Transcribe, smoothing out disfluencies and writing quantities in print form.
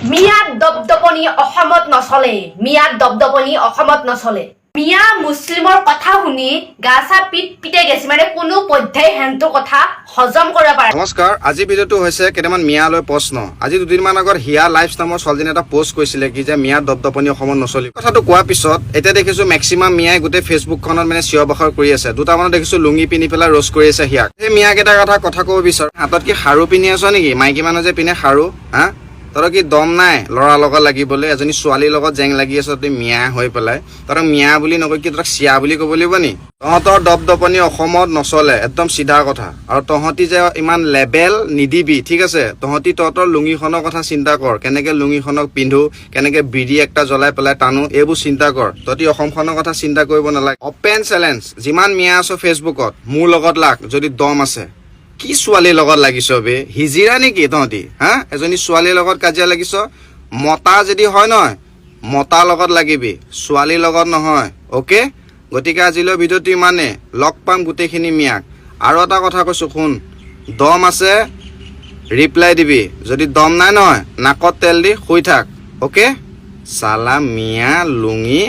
মিয়াৰ দপদপনি অসমত নচলে। মিয়াৰ দপদপনি অসমত নচলে। মিয়া মুছলিমৰ কথা শুনি গা চা পিট পিটাই গেছে, মানে কোনো পধ্যায় সেনটোৰ কথা হজম কৰিব পাৰে। নমস্কাৰ, আজি ভিডিঅ'টো হৈছে কেইটামান মিয়ালৈ প্ৰশ্ন। আজি দুদিনমান আগত হিয়া লাইফ নামৰ ছোৱালীজনী এটা পষ্ট কৰিছিলে কি যে মিয়াৰ দপদপনি অসমত নচলিব। কথাটো কোৱাৰ পিছত এতিয়া দেখিছো মেক্সিমাম মিয়াই গোটেই ফেচবুকখনত মানে চিঞৰ বাখৰ কৰি আছে। দুটামানত দেখিছো লুঙি পিন্ধি পেলাই ৰ'ষ্ট কৰি আছে হিয়াক। সেই মিয়া কেইটাৰ কথা ক'ব বিচাৰো, হাতত কি খাৰু পিন্ধি আছ নেকি? মাইকী মানুহ যে পিন্ধে খাৰু, হা? তহঁতৰ কি দম নাই ল'ৰাৰ লগত লাগিবলৈ? এজনী ছোৱালীৰ লগত জেং লাগি আছ তই মিয়া হৈ পেলাই। তহঁতক মিয়া বুলি নকয় কি তহঁতক চিয়া বুলি ক'ব লাগিব নি? তহঁতৰ দপদপনি অসমত নচলে, একদম চিধা কথা। আৰু তহঁতি যে ইমান লেবেল নিদিবি, ঠিক আছে? তহঁতি তহঁতৰ লুঙিখনৰ কথা চিন্তা কৰ, কেনেকে লুঙিখনক পিন্ধো, কেনেকে বিড়ি একটা জ্বলাই পেলাই টানো, এইবোৰ চিন্তা কৰ। তহঁতি অসমখনৰ কথা চিন্তা কৰিব নালাগে। অপেন চেলেঞ্জ, যিমান মিয়া আছ ফেচবুকত, মোৰ লগত লাগ যদি দম আছে। কি ছোৱালীৰ লগত লাগিছ বে? হিজিৰা নেকি তহঁতি, হা? এজনী ছোৱালীৰ লগত কাজিয়া লাগিছ? মতা যদি হয় নহয়, মতাৰ লগত লাগিবি, ছোৱালীৰ লগত নহয়, অ'কে? গতিকে আজিলৈ ভিডিঅ'টো ইমানে। লগ পাম গোটেইখিনি মিয়াক। আৰু এটা কথা কৈছোঁ শুন, দম আছে ৰিপ্লাই দিবি, যদি দম নাই নহয়, নাকত তেল দি শুই থাক, অ'কে? চালা মিয়া লুঙি।